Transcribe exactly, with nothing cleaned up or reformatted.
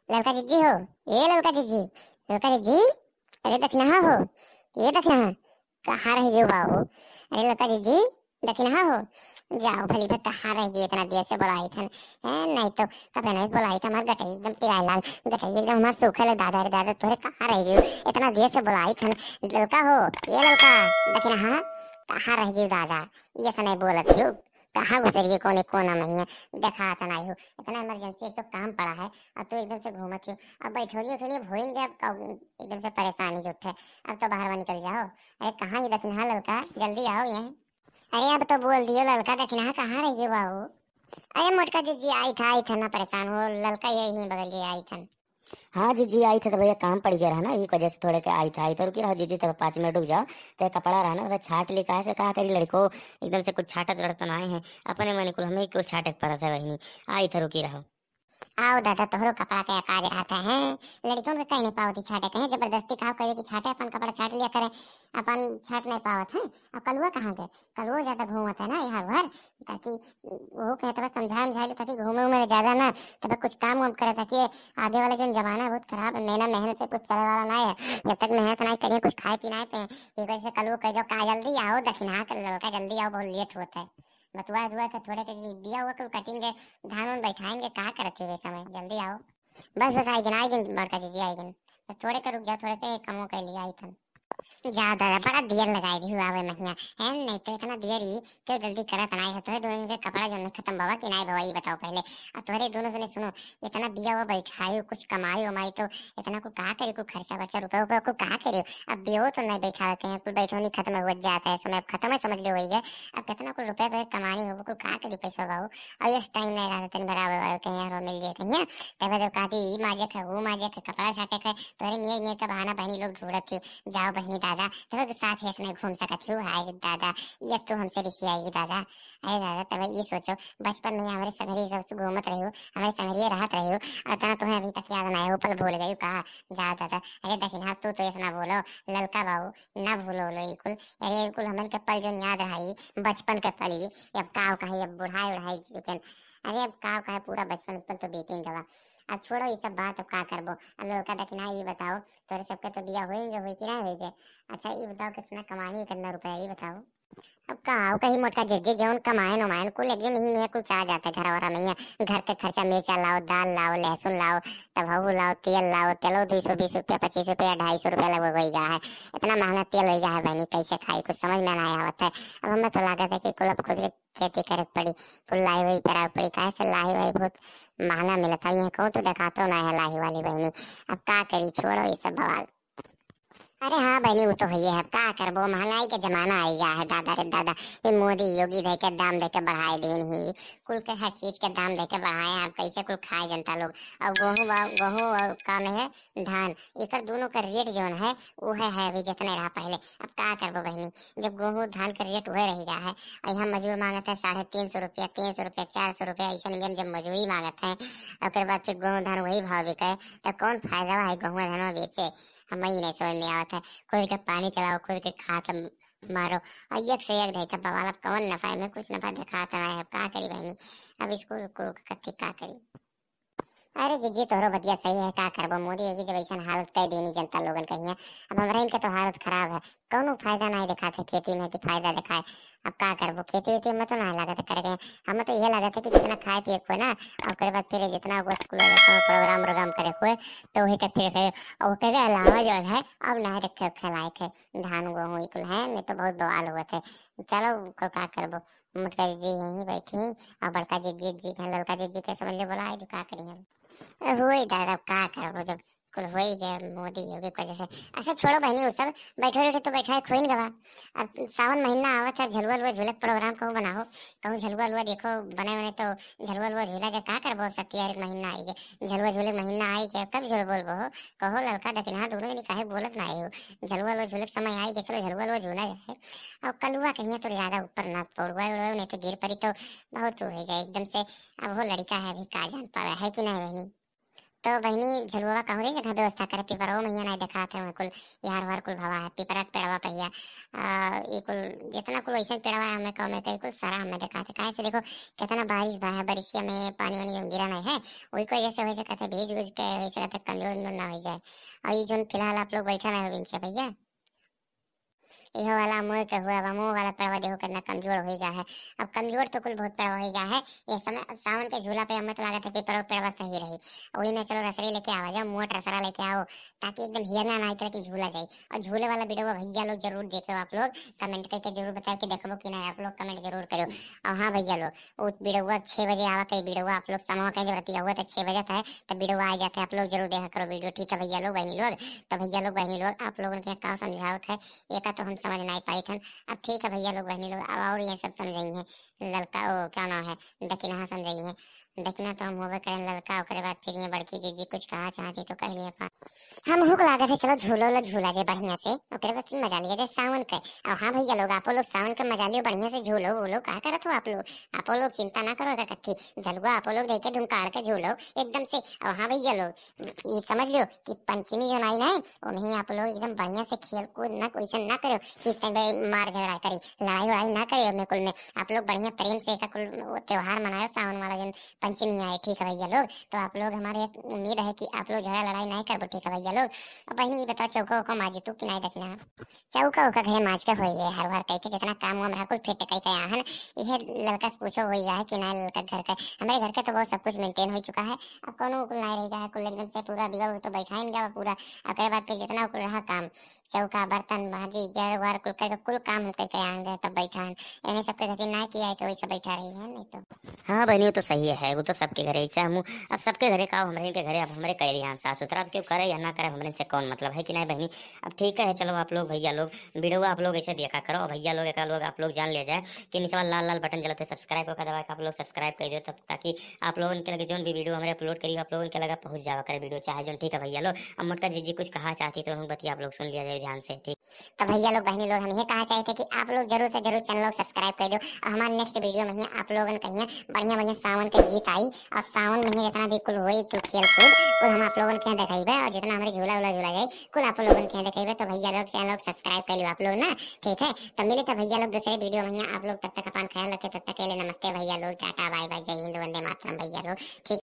ललका जिज्जी हो, ए ललका जिज्जी, ललका जिज्जी, अरे दखिनहा हो, ए दखिनहा, कहाँ रह गयो बाबू? अरे ललका जिज्जी, दखिनहा हो, जाओ भली बा, कहाँ रह गयो? इतना देर से बोलाई थन, हैं? नहीं तो कबे नहीं बोलाई था, हमार गटई एकदम पिराए लाग, गटई एकदम हमार सूखे ले, दादा रे दादा, तोरे कहाँ रह गयो? इतना देर से बोलाई थन, ललका हो, ए ललका, दखिनहा, कहाँ रह गयो दादा? ये से नहीं बोलत हो, कहाँ घुसर गयो, कौने कोना में है, देखात नहीं हो, इतना इमरजेंसी एक तो काम पड़ा है, अब तू एकदम से घूमत हो। अब बैठोरी उठोरी अब होइन गया, अब का-, एकदम से परेशानी जुट है। अब तो बाहर निकल जाओ। अरे कहाँ ही दखिनहा ललका, जल्दी आओ यहाँ। अरे अब तो बोल दियो ललका, दखिनहा कहाँ रह गयो बाबू? अरे मोटका जिज्जी, आई था, आई था, ना परेशान हो, ललका यही बगल के आई था। हाँ जिज्जी, आई था तो भैया काम पड़ गया रहा ना, ये वजह से थोड़े के आई था, आई था, रुकी रहो जिज्जी, तब पाँच मिनट रुक जाओ। तो कपड़ा रहा ना, तो छाट ली, काहे से कहा करी लड़को, एकदम से कुछ छाटत लड़त ना आए हैं, अपने मन कुल हमें कुल छाटे के पड़त है बहिनी, आई था, रुकी रहो। आओ दादा, तोहरो कपड़ा के अकाज रहता है, लड़कियों के कहीं नहीं पावत ही छाटे, कहीं जबरदस्ती कहा करे कि छाटे, अपन कपड़ा छाट लिया करे, अपन छाट नहीं पावत है। अब कलुआ कहाँ गए? कलुआ ज्यादा घूमत है ना यहाँ घर, ताकि वो कहते बस समझाए समझाए लो, ताकि घूमे उमे ज्यादा ना, तब कुछ काम वाम करे, ताकि आगे वाला जो जमाना है बहुत खराब है, मेहनत मेहनत से कुछ चले वाला ना है। जब तक मेहनत नहीं करिए, कुछ खाए पी नहीं पे, एक वजह से कलुआ कह दो का जल्दी आओ, दखिनहा कर ललका जल्दी आओ, बहुत लेट होता है। बतुआ दुआ के थोड़े के बिया हुआ कुल कटिंग के, धान उन बैठाएंगे, का करत हो ये समय, जल्दी आओ। बस बस आई गिन, आई गिन बड़का जिज्जी, आई गिन। बस थोड़े के रुक जाओ, थोड़े के कमो के लिए आई थन। जा दादा, बड़ा देर लगाई दी हुआ आवे महिया, है नहीं तो इतना देर ही क्यों जल्दी करत नहीं है, तोरे दोनों के कपड़ा जो नहीं खत्म बाबा कि नहीं बाबा, ये बताओ पहले। अब तोरे दोनों सुने सुनो, इतना बिया हुआ बैठाई, कुछ कमाई उमाई तो इतना कुल का करी, कुल खर्चा बर्चा रुपया उपया कुल का करी? अब बियो तो नहीं बैठावे कहीं, कुल बैठौनी खत्म हो जाता है समय, अब खत्म है समझ लो वही है। अब कितना कुल रुपया तो कमानी हो, कुल का करी पैसा बाबू? अब यस टाइम नहीं रहता, तनी बराबर बाबू कहीं यार मिल जाए कहीं, तब जब कहती ई माजे के, वो माजे के, कपड़ा छाटे के, तोरे नियर नियर का बहाना बहनी लोग ढूंढत थी, जाओ बहनी दादा, तब के साथ यस नहीं घूम सकत थी, हाय रे दादा, यस तू हमसे रिसियाई दादा। अरे दादा, तब ये सोचो, बचपन में हमारे संगरी सब से घूमत रही हो, हमारे संगरिये रहत रही हो, और तना तुम्हें अभी तक याद नहीं है, ऊपर भूल गई हो कहा, जा दादा। अरे दखिनहा, तू तो ऐसा ना बोलो, ललका बाबू, ना भूलो लो ये कुल। अरे ये कुल हमन के पल जोन याद रही, बचपन के पल ही, अब का कहे, अब बुढ़ाई उढ़ाई चुकन। अरे अब का कहे, पूरा बचपन पल तो बीतिन गवा। अब छोड़ो ये सब बात, अब का करबो। अब ललका दखिनहा, ये बताओ, तोरे सबके तो बिया होई गए, होई कि ना होई गए? अच्छा ये बताओ, कितना कमानी, कितना रुपया, ये बताओ। अब का, कहीं मोटका जिज्जी जौन कमायन उमायन कुल एक दिन ही में कुल चा जाता है घर वाला में, घर के खर्चा, मिर्चा लाओ, दाल लाओ, लहसुन लाओ, तब हऊ लाओ, तेल लाओ, तेलो दो सौ बीस रुपया, पच्चीस रुपया, ढाई सौ रुपया लगभग हो गया है। इतना महंगा तेल हो गया है बहनी, कैसे खाई, कुछ समझ में ना आवत है। अब हमें तो लागत है कि कुल अब खुद के खेती करे के पड़ी, कुल लाई हुई पेरावे के पड़ी, काहे से लाई हुई बहुत महंगा मिलत है, यहाँ कहूँ तो देखातो ना है लाई वाली बहनी। अब का करी, छोड़ो ये सब बवाल। अरे हाँ बहनी, वो तो है है, का करबो, महंगाई के जमाना आई गया है दादा रे दादा। ये मोदी योगी धै के दाम दे के बढ़ाए देन ही, कुल के हर चीज के दाम दे के बढ़ाए हैं, अब कैसे कुल खाए जनता लोग। और गेहूं बा, गेहूं और का में है धान, एकर दोनों का रेट जौन है वो है, है अभी जितने रहा पहले। अब का करबो बहनी, जब गेहूं धान का रेट वह रह गया है, और यहाँ मजूर मांगत है साढ़े तीन सौ रुपया, तीन सौ रुपया, चार सौ रुपया, ऐसा नियम जब मजूरी मांगत है, ओकर बाद फिर गेहूं धान वही भाव बिके, तो कौन फायदा है गेहूं धान बेचे? हमें ही नहीं समझ में आवत है। खुद के पानी चलाओ, खुद के खा के मारो, और एक से एक ढाई का बवाल। अब कौन नफा है, में कुछ नफा दिखाता है, अब का करी बहनी, अब इसको को कथी का करी। अरे जिज्जी, तोहरो बतिया सही है, का करबो, मोदी योगी जब ऐसन हालत कर देनी जनता लोगन कहिया, अब हमरा इनके तो हालत खराब है, कौनो फायदा नहीं दिखात है खेती में कि फायदा दिखाए। अब का करबो, खेती वेती में तो ना लागत है करे के, हमें तो यह लागत है कि जितना खाए पिए को ना, और ओकरे बाद फिर जितना वो स्कूल में कोनो प्रोग्राम व्रोग्राम करे हुए, तो वही के फिर करे। और ओकरे अलावा जो है, अब ना रखे उखे लायक है, धान गेहूं ई कुल है, नहीं तो बहुत बवाल होत है। चलो, को का करबो, मोटका जिज्जी यहीं बैठी, और बड़का जिज्जी, जी के, ललका जिज्जी के समझ ले बोला, आई तो का करी हम। ए, होई दादा, अब का करबो, जब कुल होई गया मोदी योगी की वजह से। अच्छा छोड़ो बहनी, वो सब बैठे बैठे तो बैठा है खोइन गवा। अब सावन महीना आवत है, झलुआ लुआ झूले के प्रोग्राम कहूँ बनाओ, कहूँ झलुआ लुआ देखो बने बने तो झलुआ लुआ झूला जा, का करबो, अब सत्ती हर एक महीना आई गए, झलुआ झूले के महीना आई गए, कब झूल बोलबो हो? कहो ललका दखिनहा दोनों जनी काहे बोलत ना हो, झलुआ लुआ झूले के समय आई गए, चलो झलुआ लुआ झूला जाए। अब कलुआ कहिया तो ज्यादा ऊपर ना पौड़ुआ उड़ुआ, नहीं तो गिर पड़ी तो बहुत हो जाए एकदम से। अब वो लड़का है अभी का जान पावे है कि नहीं बहनी। तो बहिनी, झुलुआ कहूँ रही जगह व्यवस्था करे, पिपरवा मइहाँ नाहीं देखात है, वहाँ कुल यार वार कुल भवा है, पिपरा के पेड़वा पहिया, आ, ई कुल जितना कुल वैसन पेड़वा है, हमें कहूँ में कई कुल सारा हमें देखात है। काहे से देखो, कितना बारिश भा है, बारिशिया में पानी वानी जौन गिरा नहीं है, वही को वजह से हो सकत है, भीज उज के हो सकत है, कमजोर उमजोर ना हो जाए। और ये जौन फिलहाल आप लोग बैठा रहे हो बिनसे भैया, इहो वाला मोर के हुआ बा, मोर वाला पेड़वा देखो कितना कमजोर होइ गा है। अब कमजोर तो कुल बहुत पेड़वा होइ गा है। ये समय अब सावन के झूला पे अम्मत लागत है, पिपरो पेड़वा सही रही। वही में चलो रसरी लेके आवा जाओ, मोट रसरा लेके आओ, ताकि एकदम हियना ना आए कि झूला जाए। और झूले वाला वीडियो भैया लोग जरूर देखो आप लोग, कमेंट करके जरूर बताओ कि देखबो कि ना, आप लोग कमेंट जरूर करो। और हाँ भैया लोग, वो वीडियो छः बजे आवा करी, वीडियो आप लोग समझो कहीं जब रतिया हुआ तो छः बजे था, तो वीडियो आ जाते हैं, आप लोग जरूर देखा करो वीडियो, ठीक है भैया लोग, बहनी लोग। तो भैया लोग, बहनी लोग, आप लोगन के का समझावत है, एका तो हम समझ नाहीं पाइत हन। अब ठीक है भैया लोग, बहनी लोग, अब और ये सब समझाई हैं, ललका, ओ, क्या नाम है, दखिनहा समझाई हैं। दखिना तो हम होबे करें ललका, ओकरे बाद फिर ये बड़की जीजी कुछ कहा चाहती तो कह लिया पा। हम हुक लागत है, चलो झूलो लो, झूला जे बढ़िया से, ओकरे बाद फिर मजा लिया जे सावन के। और हाँ भैया लोग, आपो लोग सावन के मजा लियो, बढ़िया से झूलो वूलो, का करत हो आप लोग? आपो लोग चिंता ना करो, का कथी, झलुआ आपो लोग देके धुमकाड़ के झूलो एकदम से। और हाँ भैया लोग, ये समझ लियो कि पंचमी जो आई ना, ओनही आप लोग एकदम बढ़िया से खेल कूद ना, वैसे ना करो कि तबे मार झगड़ा करी, लड़ाई वड़ाई ना करे। अपने कुल में आप लोग बढ़िया प्रेम से एका कुल वो त्योहार मनायो, सावन वाला जौन पंचमी आए, ठीक है भैया लोग। तो आप लोग, हमारे एक उम्मीद है कि आप लोग झगड़ा लड़ाई नहीं करबो, ठीक है भैया लोग। अब बहनी, ये बताओ, चौका उका माजी तू कि नहीं? देखना, चौका उका घरे माज के होई है, हर बार कह के जितना काम वाम रहा कुल फिट कह के आहन। यह लड़का से पूछो होई है कि नहीं, लड़का घर का, हमारे घर का तो बहुत सब कुछ मेंटेन हो चुका है। अब कोनो कुल नहीं रह गया है, कुल एकदम से पूरा बिगड़ तो बैठाइन गया पूरा। ओकरे बाद फिर जितना कुल रहा काम, चौका, बर्तन, भाजी, घर वर कुल करके कुल काम हम करके आएंगे, तब बैठा है। एने सबके गति ना किया है कि वैसे बैठा रही है, नहीं तो। हाँ बहनी, वो तो सही है, वो तो सबके घरे ऐसा हम, अब सबके घरे का, हमरे के घरे, अब हमरे कह लिया हम साफ सुथरा, अब क्यों करे या ना करे, हमरे से कौन मतलब है कि नहीं बहनी। अब ठीक है, चलो आप लोग, भैया लोग, वीडियो आप लोग ऐसे देखा करो, भैया लोग, एक लोग आप लोग जान ले जाए कि नीचे वाला लाल लाल बटन जलत है, सब्सक्राइब का दबा के आप लोग सब्सक्राइब कर दो, तब ताकि आप लोगन के लगे जौन भी वीडियो हमरे अपलोड करी, आप लोगन के लगे पहुँच जावा करे वीडियो, चाहे जौन, ठीक है भैया लोग। अब मोटका जीजी कुछ कहा चाहती तो उनको बतिया आप लोग सुन लिया जाए ध्यान से, ठीक। तो भैया लोग, बहनी लोग, हम ये कहा चाहते कि आप लोग जरूर से जरूर चैनल लोग सब्सक्राइब कर दो। और हमारे नेक्स्ट वीडियो में ही आप लोगन कहिए बढ़िया बढ़िया सावन के गीत आई, और सावन में ही जितना भी कुल होई कुल खेल कूद, कुल हम आप लोगन के यहाँ दिखाइबे, और जितना हमारे झूला उला झूला जाए, कुल आप लोगन के यहाँ दिखाइबे। तो भैया लोग, चैनल लोग सब्सक्राइब कर लियो आप लोग ना, ठीक है। तो मिले तो भैया लोग दूसरे वीडियो में, आप लोग तब तक अपन ख्याल रखे, तब तक के लिए नमस्ते भैया लोग, टाटा बाय बाय, जय हिंद, वंदे मातरम भैया लोग, ठीक।